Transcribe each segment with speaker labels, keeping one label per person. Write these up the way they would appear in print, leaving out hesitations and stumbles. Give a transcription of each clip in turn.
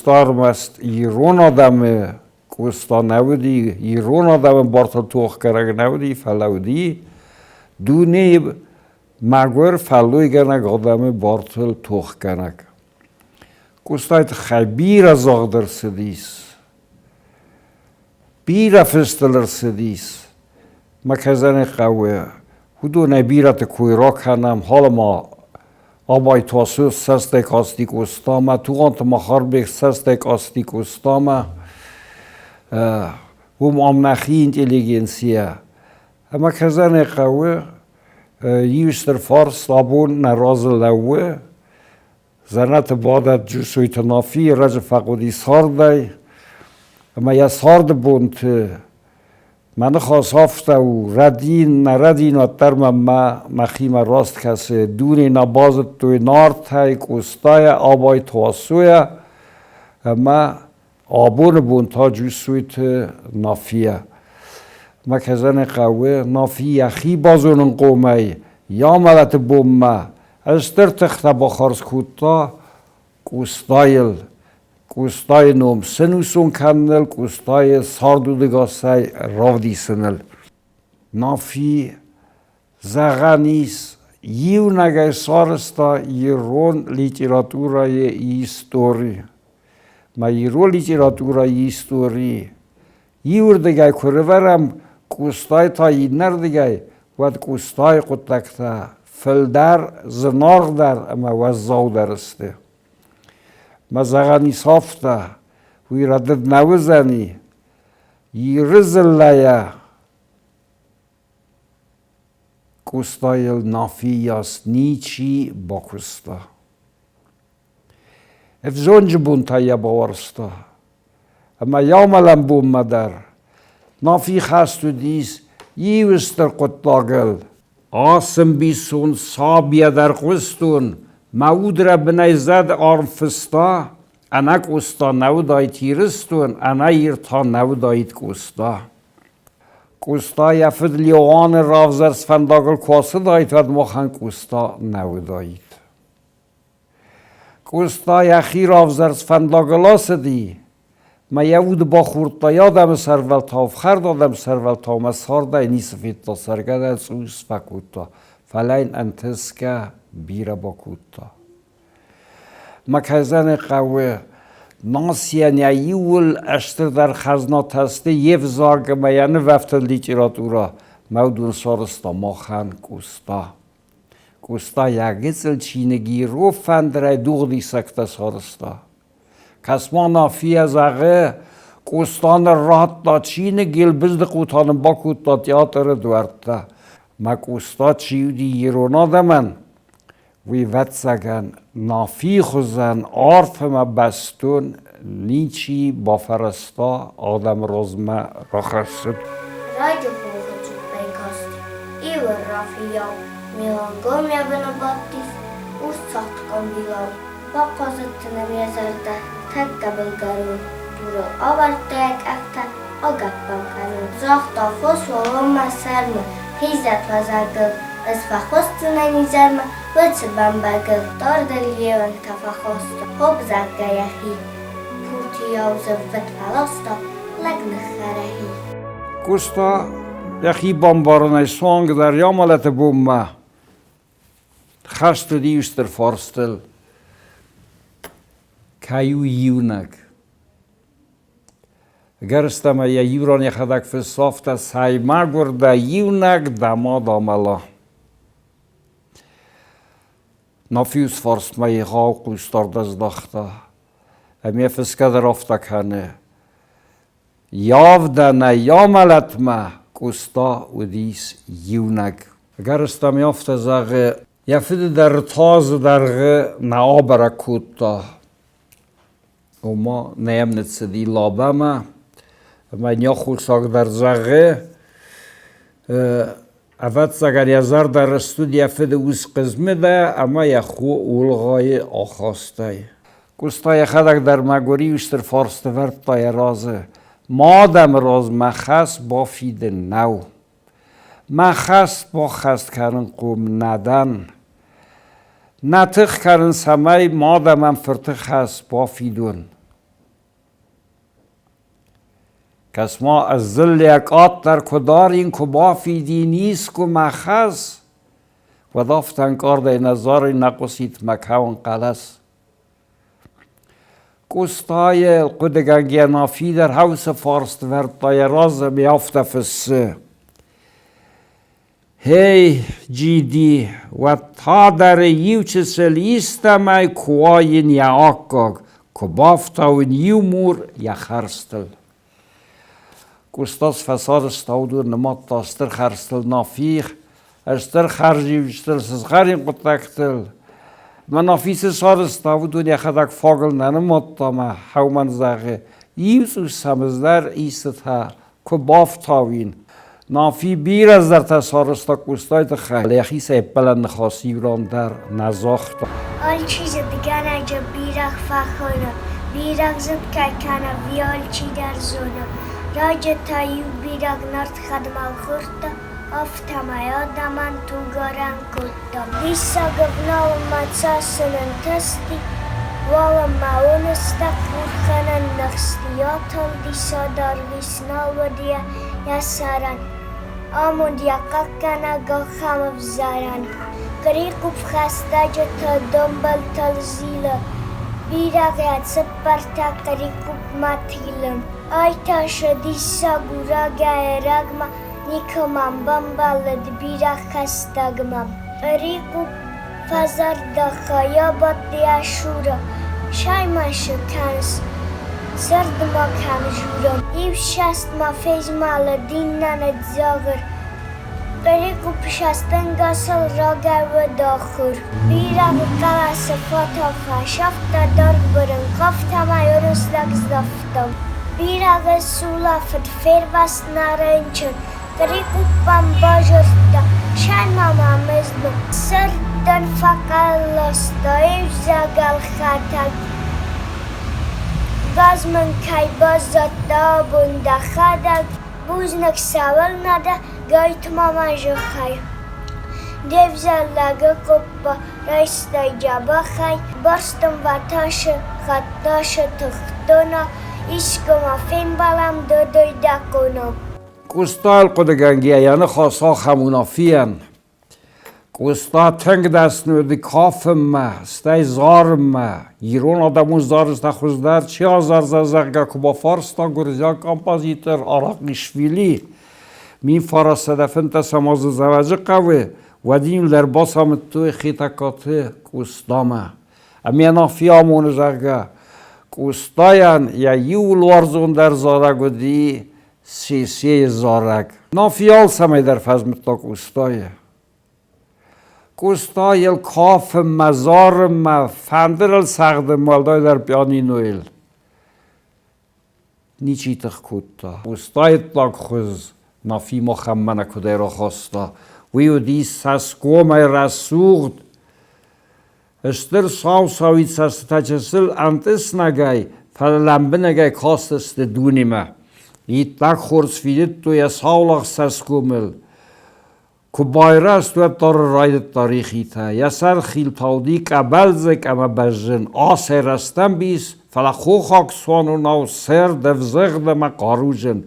Speaker 1: Къоста ӕрмӕст ирон адӕмы Къоста нӕ уыди, ирон адӕмы бартыл тохгӕнӕг нӕ уыди, фӕлӕ уыди дунейы мӕгуыр фӕллойгӕнӕг адӕмы бартыл тохгӕнӕг. Къостайы тыххӕй бирӕ загъд ӕрцыдис, бирӕ фыст ыл ӕрцыдис. Мӕ кӕй хъӕуы, уыдонӕй бирӕты кой ракӕнӕм, халӕ Абайты Васо цӕстӕй касти Къостамӕ, Тугъанты Махарбег цӕстӕй касти Къостамӕ. Уым ам нӕхи интеллигенцийӕ. Ӕмӕ кӕй хъӕуы, иу стыр фарст абон нӕ разы лӕууы. Дзӕнӕты бадӕт Джусойты Нафи раджы фӕхъуыди цардӕй, ӕмӕ йӕ царды бонты мӕ ныхас афтӕ у, рӕдийын, нӕ рӕдийын, уӕддӕр мӕм мӕхимӕ раст кӕсы. Дуне нӕ базыдтой Нартӕй, Къостайӕ, Абайты Васойӕ ӕмӕ абоны бон та Джусойты Нафийӕ. Мӕ кӕзӕны хъӕуы Нафи йӕхи базонынхъомӕй йӕ амӕлӕты бонмӕ стыр тыхтӕ бахардз кодта Къостайыл, Къостайы ном сӕнусон кӕныныл, Къостайы цардудӕгасӕй равдисыныл. Нафи, зӕгъӕн ис, иунӕгӕй сарӕзта ирон литературӕйы истори. Мӕ ирон литературӕйы истори иуырдыгӕй куы рывӕрӕм, Къостайы та иннӕрдыгӕй, уӕд Къостайы хъуыддӕгтӕ фылдӕр, зынаргъдӕр ӕмӕ уӕззаудӕр сты. Мӕ зӕгъӕн ис афтӕ, уый рӕдыд нӕ уыдзӕни, Иры дзыллӕйӕ Къостайыл Нафийас ничи бакуыста. Ӕвзонджы бонтӕ йӕ бауарзта, ӕмӕ йӕ амӕлӕн бонмӕ дӕр Нафи хӕст уыдис иу стыр хъуыддагыл. Ацы ӕмбисонд сабийӕ дӕр хъуыстон, мӕ удрӕбынӕй зӕд арм фыста, ӕнӕ Къоста нӕ уыдаид Ирыстон, ӕнӕ Ир та нӕ уыдаид Къоста. Къоста йӕ фыд Леуаны равзӕрст фӕндагыл куы ацыдаид, уӕд махӕн Къоста нӕ уыдаид. Къоста йӕхи равзӕрст фӕндагыл ацыди, мӕ йӕ уд бахордта йӕ адӕмы сӕрвӕлтау, ӕфхӕрд адӕмы сӕрвӕлтау мӕ цардӕй ницы федта, цӕргӕ дӕр цъус фӕкодта, фӕлӕ йын ӕнтысгӕ бирӕ бакодта. Мӕ кӕй хъӕуы, нацийӕн йӕ иууыл стырдӕр хӕзнатӕ сты йе взаг ӕмӕ йӕ нывӕфтыд литературӕ. Мӕ уыдон сарӕзта махӕн Къоста. Къоста йӕ гыццыл чиныг Ирон фӕндырӕй дугъдисӕгтӕ сарӕзта. Кӕс-ма, Нафийӕ зӕгъы, Къоста ныр радта чиныг, Елбыздыхъо та нын бакодта театры дуӕрттӕ. Мӕ Къоста чи уыди ирон адӕмӕн, уый, ӕвӕццӕгӕн, Нафийы хуызӕн арф ӕмӕ бӕстон ничи бафӕрӕзта адӕмы размӕ рахӕссын.
Speaker 2: Раджы хохы цъуппӕй касти Ивар Рафийау, Милангом йӕ быны бадтис, урс цагъд хъӕндилау. Бахъазыдтӕн ӕм йӕ зӕрдӕ, тӕккӕ былгӕрон, дурыл авӕрдта йӕ къӕхтӕ, агӕпп ӕм кӕнон. Загъта фос уалынмӕ сӕрмӕ, хизӕд фӕзӕгыл, ӕз фӕхуысдзынӕн изӕрмӕ, уыцы бӕмбӕгыл. Дардыл йе уӕнгтӕ фӕхаста, хоп зӕгъгӕ йӕхи, пуртийау зыввытт фӕласта, лӕг ныххӕрӕхи.
Speaker 1: Къоста йӕхи бамбарынӕй суанг дӕр йӕ амӕлӕты бонмӕ Хӕст уыди стыр фарстыл, кӕй у иунӕг. Ӕгӕрыстӕмӕй йӕ иу ран йӕхӕдӕг фесӕфта, цӕй мӕгуыр дӕ иунӕг, дӕ мад амӕла. Нафиус фарстмӕ егъау хъусдард ӕздӕхта, ӕмӕ йӕ фысгӕ дӕр афтӕ кӕны. Йавдӕнӕ йӕ мӕлӕтмӕ Къоста уыдис иунӕг. Ӕгӕрыстӕмӕй афтӕ зӕгъы, йӕ фыды дӕр тазы дӕргъы нӕ абӕрӕг кодта. Ома нӕм ныццыди Лабӕмӕ, ӕмӕ йын йӕ аххосаг дӕр зӕгъы, ӕвӕццӕгӕн йӕ зӕрдӕ рыст уыд йӕ фыды ус Хъызмыдӕ ӕмӕ йӕ хо Олгъайы ахастӕй. Къоста йӕхӕдӕг дӕр мӕгуыр иу стыр фарст ӕвӕрдта йӕ разы: Ма адӕмы раз мӕ хӕс бафидын нӕу. Мӕ хӕс баххӕст кӕнынхъом нӕ дӕн. Нӕ тых кӕнын, цӕмӕй ма адӕмӕн фырты хӕс бафидон. Кӕс-ма, ӕз дзыллӕ къаддӕр куы дарин, куы бафидин искуы мӕ хӕс, уӕд афтӕ ӕнкъардӕй нӕ зарин, нӕ хъуысид мӕ кӕуын хъӕлӕс. Къостайы хъуыдыгӕнгӕ Нафи дӕр хӕусы фарст вӕрдта йӕ разы ӕмӕ афтӕ фыссы: Гъей, Джиди, уӕд та дӕр иучысыл истӕмӕй куы уаин йӕ аккаг, куы бафтауин иу мур йӕ хӕрзтыл. Къостас фӕцарӕзта уыдон нымадта стыр хӕрзтыл Нафи, стыр хӕрзиуджытыл, сызгъӕрин хъуыддӕгтыл. Мӕ Нафи цы сарӕзта, уыдон йӕхӕдӕг фагыл нӕ нымадта мӕ хӕумӕн зӕгъы, иу цъус сӕм ӕз истытӕ куы бафтауин. Нафи бирӕ зӕртӕ сарӕзта Къостайы тыххӕй, йӕхицӕй ӕппӕлӕн ныхас иу ран дӕр нӕ загъта.
Speaker 2: Алчи зыдгӕнӕджы бирӕгъ фӕхоны, бирӕгъ зыд кӕй кӕны, уый алчидӕр зоны. Раджы та-иу бирӕгъ нарт хӕдмӕл хордта, афтӕмӕй адӕмӕн тугарӕн кодта. Диссаг ӕвналынмӕ цас ын ӕнтысти, уалынмӕ уыныстӕ хурхӕнӕн ныхсти, атылди садаргъис нал уыд йӕ сӕрӕн, амонд йӕ хъахъхъӕнӕг ахӕм ӕвзарӕн. Хърихъупп хӕстӕджытӕ донбылтыл зилы, бирӕгъ йӕ цыппӕртӕ хърихъупмӕ тилы. Ай та сӕ диссаг у рагӕй-ӕрӕгмӕ, никӕмӕн бамбӕлыд бирӕ хӕстӕгмӕ. Хърихъупп фӕзӕрдӕхы йӕ бадт йӕ цуры, сӕймӕсы кӕныс, сырд ма кӕм журы. Иу саст ма фезмӕлыд, иннӕ ныдздзагъыр. Хърихъупп састӕнгасыл рагӕй уыд ахуыр. Бирӕгъы хъӕлӕсы фатау фесӕфта даргъ бырынкъ, афтӕмӕй уырыслӕг здӕхта. Бирӕгъы сулӕфыд, фервӕзт нӕ рынчын. Хърихъуппӕн базырдта, сӕрмӕ ма мыздмӕ. Сырддон фӕхъӕлласта иу зӕгӕлхатӕг. Газ мын кӕй баззадтӕ абон дӕхӕдӕг, бузныг цӕуылнӕ дӕ, гайтма мӕ зӕххӕй. Де взӕр лӕгы къоппа райстай дзӕбӕхӕй, барстон батасы, хаттасы тыхтона, искуы ма фембӕлӕм додой дӕ къона.
Speaker 1: Къостайыл хъуыдыгӕнгӕ йӕ ныхас ахӕм уынаффӕйӕн. Къоста тынг дӕсны уыди кафынмӕ, стӕй зарынмӕ. Ирон адӕмон зарджытӕ хуыздӕр чи азардзӕн, зӕгъгӕ, куы бафарста гуырдзиаг композитор Арахъишвили, 1915 азы Дзӕуӕджыхъӕуы, уӕд ын дӕр бацамыдтой Хетӕгкаты Къостамӕ. Ӕмӕ Нафи амоны, зӕгъгӕ, Къостайӕн йӕ иууыл уарзондӕр зарӕг уыди Сесейы зарӕг. Нафи алцӕмӕй дӕр фӕзмыдта Къостайы. Къоста йыл кафынмӕ, зарынмӕ, фӕндырыл цӕгъдынмӕ, уӕлдайдӕр пианинойыл ничи тых кодта. Къостайы хуыз Нафи махӕн мӕнӕ куыдӕй рахаста, уый уыди цӕсгомӕй рӕсугъд, Стыр сау-сауид цӕстытӕ чысыл ӕнтъыснӕгӕй, фӕлӕ лӕмбынӕгӕй кастысты дунемӕ. Иттӕг хорз фидыдтой йӕ саулагъз цӕсгомыл. Куы байрӕзт, уӕд дӕр райдыдта рихитӕ. Йӕ сӕр хилтауди къӕбӕлдзыг ӕмӕ бӕзджын, асӕй рӕстӕмбис, фӕлӕ хохаг цуанонау сӕрд, ӕвзыгъд ӕмӕ хъаруджын,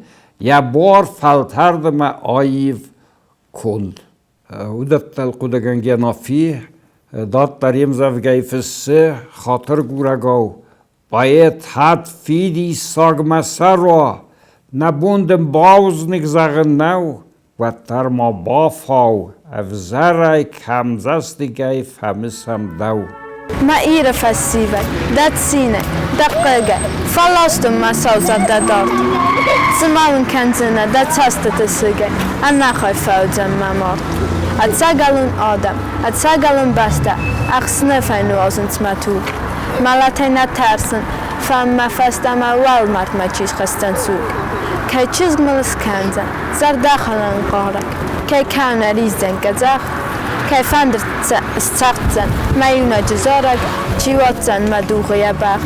Speaker 1: йӕ буар фӕлтӕрд ӕмӕ аив конд. Уыдӕттыл хъуыдыгӕнгӕ Нафи дарддӕр йе мдзӕвгӕйы фыссы хатыргурӕгау: Поэт хатт фидиссагмӕ цӕра, нӕ бон дын баузныг зӕгъын нӕу, уӕддӕр ма бафау, ӕвзӕрӕй кӕмдзӕстыгӕй фӕмысӕм дӕу.
Speaker 3: Мӕ Иры фӕсивӕд, дӕ цинӕй, дӕ хъыгӕй, Фӕластон мӕ саузӕрдӕ дард. Цы ма уын кӕндзынӕ дӕ цӕстыты сыгӕй, Ӕнӕхай фӕуыдзӕн мӕ мард. Ӕцӕгӕлон адӕм, ӕцӕгӕлон бӕстӕ Ӕхсныфӕй нуазынц мӕ туг. Мӕлӕтӕй нӕ тӕрсын, фӕлӕ мӕ фӕстӕмӕ Уӕлмӕрдмӕ чи схӕсдзӕн суг? Кӕй чызг мыл ыскӕндзӕн зӕрдӕхалӕн хъарӕг, Кӕй кӕуын ӕриздзӕн къӕдзӕх? Кӕй фӕндыр сцӕгъддзӕн мӕ иунӕджы зарӕг, Чи уадздзӕн мӕ дугъы йӕ бӕх?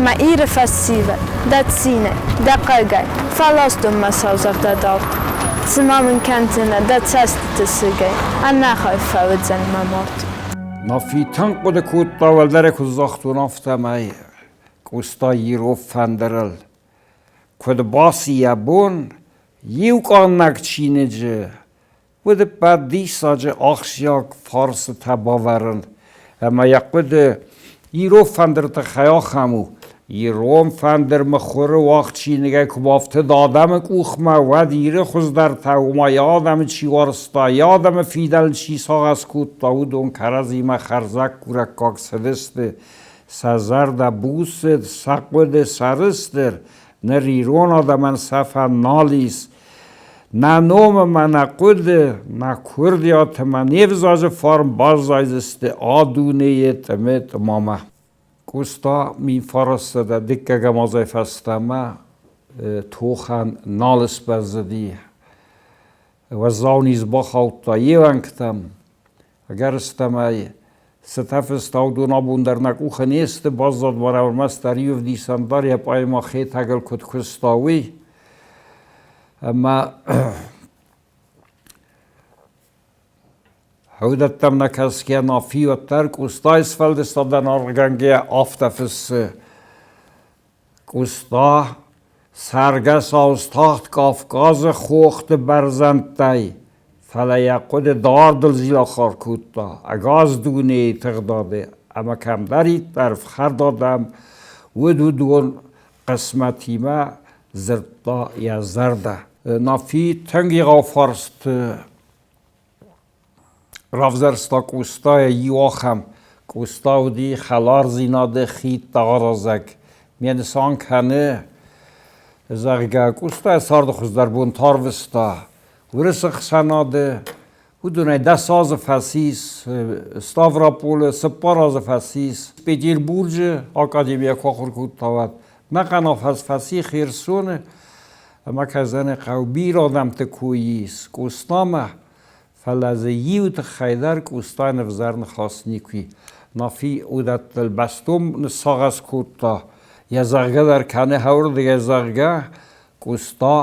Speaker 3: Мӕ Иры фӕсивӕд, дӕ цинӕй, дӕ хъыгӕй, Фӕластон мӕ саузӕрдӕ дард. Цы ма мын кӕндзынӕ дӕ цӕстыты сыгӕй, Ӕнӕхай фӕуыдзӕн мӕ мард.
Speaker 1: Нафи тынг хъуыды кодта, уӕлдӕр куыд загътон, афтӕмӕй Къоста ирон фӕндырыл. Куыд баци йӕ бон, иу къаннӕг чиныджы уыдыппӕт диссаджы ахсджиаг фарсытӕ бавӕрын, ӕмӕ йӕ хъуыды ирон фӕндыры тыххӕй ахӕм у: Ирон фӕндыр мыхуыры уагъд чиныгӕй куы бафтыд адӕмы къухмӕ, уӕд Иры хуыздӕртӕ, ома йӕ адӕмы чи уарзта, йӕ адӕмы фидӕныл чи сагъӕс кодта, уыдон кӕрӕдзимӕ хӕрзӕггурӕггаг цыдысты, сӕ зӕрдӕ буц цыд, сӕ хъуыды сӕрыстыр, ныр ирон адӕмӕн сӕфӕн нал ис. Нӕ ном ӕмӕ нӕ хъуыды, нӕ курдиат ӕмӕ не взаджы фарн баззайдзысты а дунейы тъымы-тъымамӕ. Къоста 1900 дыккӕгӕм азӕй фӕстӕмӕ тохӕн нал сбӕззыди. Уӕззау низ бахаудта йе уӕнгтӕм. Ӕгӕрыстӕмӕй, цытӕ фыста, уыдон абон дӕр нӕ къухы не сты, баззад ма ӕрмӕстдӕр иу ӕвдисӕн дӕр, йӕ пъаймӕ Хетӕгыл куыд куыста, уый. Ӕмӕ уыдӕттӕм нӕ кӕсгӕ Нафи уӕддӕр Къостайы сфӕлдыстадӕн аргъгӕнгӕйӕ афтӕ фыссы: Къоста цӕргӕсау стахт Кавказы хохты бӕрзӕндтӕй, фӕлӕ йӕ хъуыды дардыл зилахар кодта ӕгас дунейы тыгъдады ӕмӕ кӕмдӕриддӕр фхӕрд адӕм уыд, уыдон хъысмӕтимӕ дзырдта йӕ зӕрдӕ. Нафи тынг егъау фарст равзӕрста Къостайӕ иу ахӕм. Къоста уыди хӕлардзинады хидтӕ аразӕг. Ме нысан кӕны, зӕгъгӕ, Къоста йӕ царды хуыздӕр бонтӕ арвыста Уырысы хсӕнады. Уыдонӕй 10 азы фӕцис Ставрополы, 4 азы фӕцис Петербурджы академийӕ куы ахуыр кодта, уӕд. Нӕхъӕн афӕдз фӕци Херсоны ӕмӕ Казаны хъӕу бирӕ адӕмты кой ис Къостамӕ, фӕлӕ дзы иу тыххӕй дӕр Къоста ӕвзӕр ныхас никуы. Нафи уыдӕттыл бӕстон ныссагъӕс кодта, йӕ зӕгъгӕ дӕр кӕны хӕуырдыгӕй, зӕгъгӕ, Къоста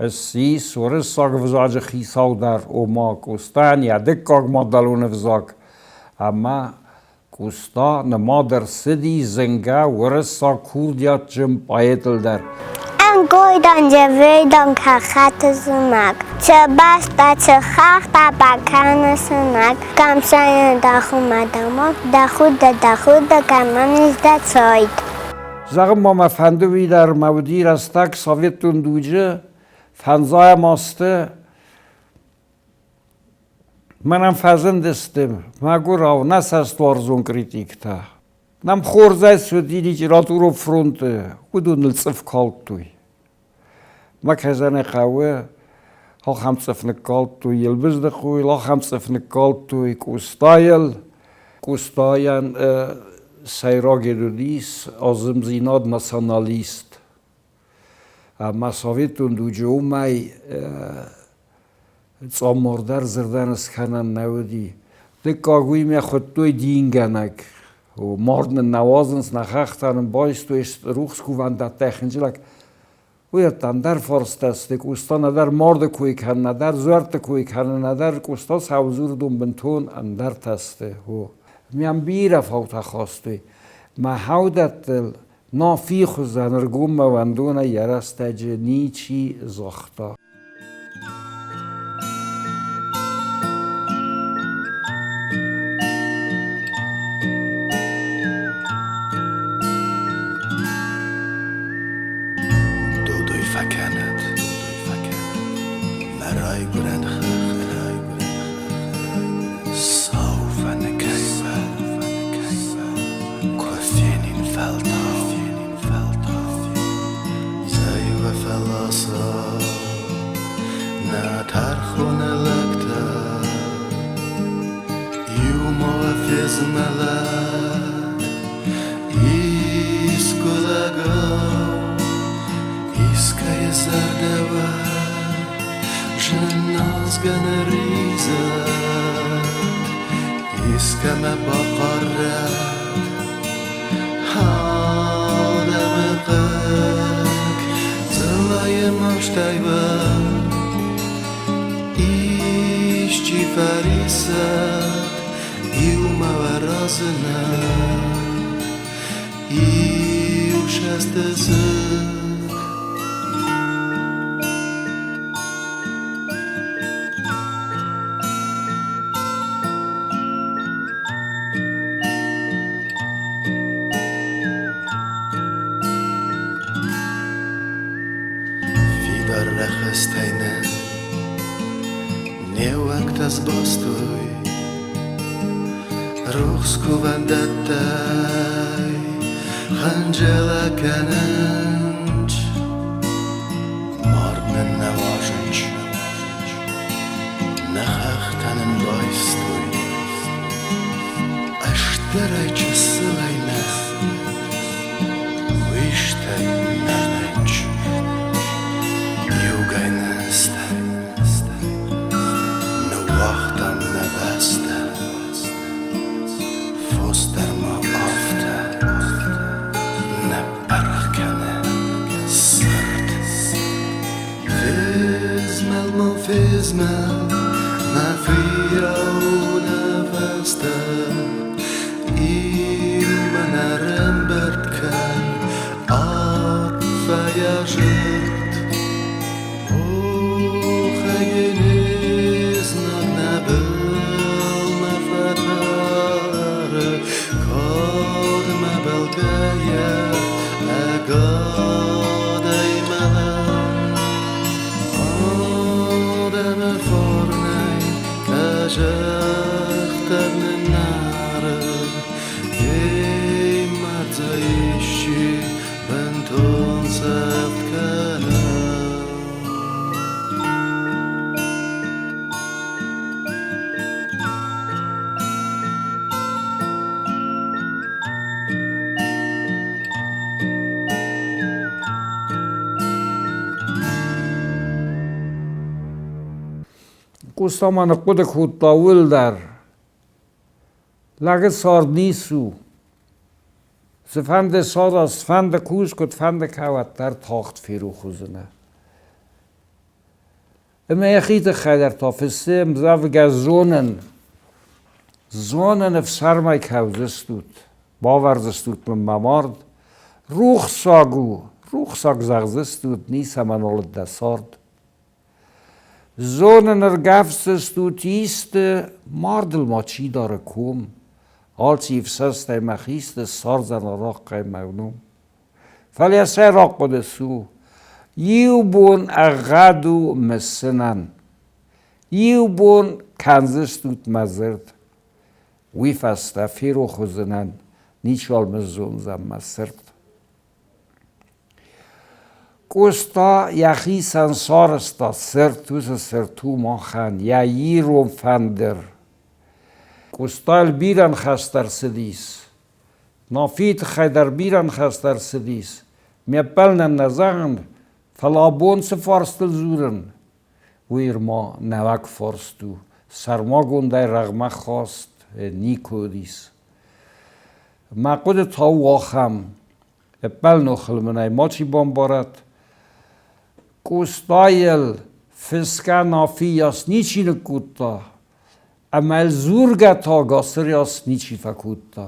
Speaker 1: ссис уырыссаг ӕвзаджы хицау дӕр, ома Къостайӕн йӕ дыккаг мадӕлон ӕвзаг, ӕмӕ Къоста нымад ӕрцыди зынгӕ уырыссаг курдиатджын поэтыл дӕр.
Speaker 2: Ӕнгойдан зӕвейдан кӕхӕты зымӕг, Цы бӕстӕ, цы хӕхтӕ бакӕны сынӕг, Кӕм сайы дӕ хуымӕтӕгмӕ, Дӕ худӕ, дӕ худӕ, кӕмӕн ис дӕ цойд.
Speaker 1: Зӕгъын ма мӕ фӕнды уый дӕр, мӕ уыди рӕстӕг советон дуджы, фӕндзайӕм азты Мӕнӕн фӕзындысты, мӕгуырау, нӕ цӕстуарзон критиктӕ. Нӕм хорзӕй цыди литературон фронты, уыдон ныл цъыф калдтой. Мӕ кӕй хъӕуы, ахӕм цъыф ныккалдтой Елбыздыхъойыл, ахӕм цъыф ныккалдтой Къостайыл. Къостайӕн сӕйраг уыдис азымдзинад националист. Ӕмӕ советон дуджы уымӕй цъаммардӕр дзырдӕн скӕнӕн нӕ уыди. Дыккаг уый мӕ хуыдтой дингӕнӕг. Мард нын нӕ уадзынц, нӕ хӕхтӕ нын байстой, рухс кувӕндӕттӕй хынджылӕг. Уый ӕндӕр фарста сты, Къоста нӕдӕр марды кой кӕны, нӕдӕр дзуӕртты кой кӕны, нӕдӕр Къоста саудзурдон бынтон ӕндӕртӕ сты. Мӕм бирӕ фаутӕ хастой. Мӕ хӕудӕттыл Нафийы хуызӕн ӕргоммӕ уӕндонӕй йӕ рӕстӕджы ничи загъта.
Speaker 4: Додой фӕкӕнӕд, мӕ райгуырӕн хӕхтӕ, сау фӕныкӕй Куы фенин фӕлтау, зӕйвӕ фӕласа нӕ тӕрхоны лӕгтӕ, иумӕ фезмӕлӕд искуы лӕгау, искӕйы зӕрдӕ уӕд зыназгӕ ризӕд. Искӕмӕ бахъарӕд адӕмы хъыг, дзыллӕйы мастӕй исчи фӕрисӕд, иумӕ разынӕд, иу сӕсты зыг. Рӕхыстӕй нӕ не уӕнгтӕ сбастой, Рухс кувӕндӕттӕй хынджылӕг кӕнынц. Мард нын нӕ уарзынц, нӕ хӕхтӕ нын байстой. Ӕстӕрӕй чысылӕй нӕ уистӕй нӕрынч. Иугай нызтӕ ныууагътам нӕ бӕстӕ. Фос дӕр ма афтӕ нӕ пырх кӕны цырд. Фезмӕл ма фезмӕл, мӕ фыййау нӕ фӕстӕ. Иумӕ нӕ рӕмбырд кӕн арфӕйӕ зырд. Охӕй не знаг нӕ былмӕ фӕтӕры, Кадмӕ бӕлгӕйӕ ӕгадӕй мӕлӕм. Адӕмы фарнӕй къӕзӕхтӕ ныннӕры, Ей, мардзӕ исчи бынтон сӕфт кӕны.
Speaker 1: Къоста ма ныхъхъуыды кодта ууыл дӕр. Лӕджы цард ницы у. Цыфӕнды сараз, цыфӕнды кус, куыдфӕнды кӕуӕд дӕр тагъд ферох уыдзынӕ. Ӕмӕ йӕхи тыххӕй дӕр та фыссы ӕмдзӕвгӕ «Зонын». Зонын ӕфсӕрмӕй кӕудзыстут, бавӕрдзыстут мын мӕ мард. Рухсаг у, рухсаг зӕгъдзыстут, ницӕмӕн олыд дӕ цард. Зонын ӕргӕвддзыстут исты, мардыл ма чи дары ком. Алчи ӕфсӕстӕй мӕ хисты ссардзӕн арахъхъӕй мӕ ном. Фӕлӕ сӕйраг хъуыды цы у? Иу бон ӕгъгъӕд у мысынӕн. Иу бон кӕндзыстут мӕ дзырд. Уый фӕстӕ ферох уыдзынӕн, ничиуал ныззондзӕн мӕ цырт. Къоста йӕхицӕн сарӕзта цырт, уыцы цырт у махӕн йӕ ирон фӕндыр. Къостайыл бирӕ ныхӕстӕ ӕрцыдис. Нафийы тыххӕй дӕр бирӕ ныхӕстӕ ӕрцыдис. Ме ппӕлынӕн нӕ зӕгъын, фӕлӕ абон цы фарстыл дзурын, уый ӕрма нӕуӕг фарст у, сӕрмагондӕй рӕгъмӕ хаст никуы уыдис. Мӕ хъуыды та у ахӕм, ӕппӕлынохыл мын ӕй мачи бамбарӕд, Къостайыл фысгӕ Нафийас ничи ныккодта, ӕмӕ йыл дзургӕ та Гацырӕс ничи фӕкодта.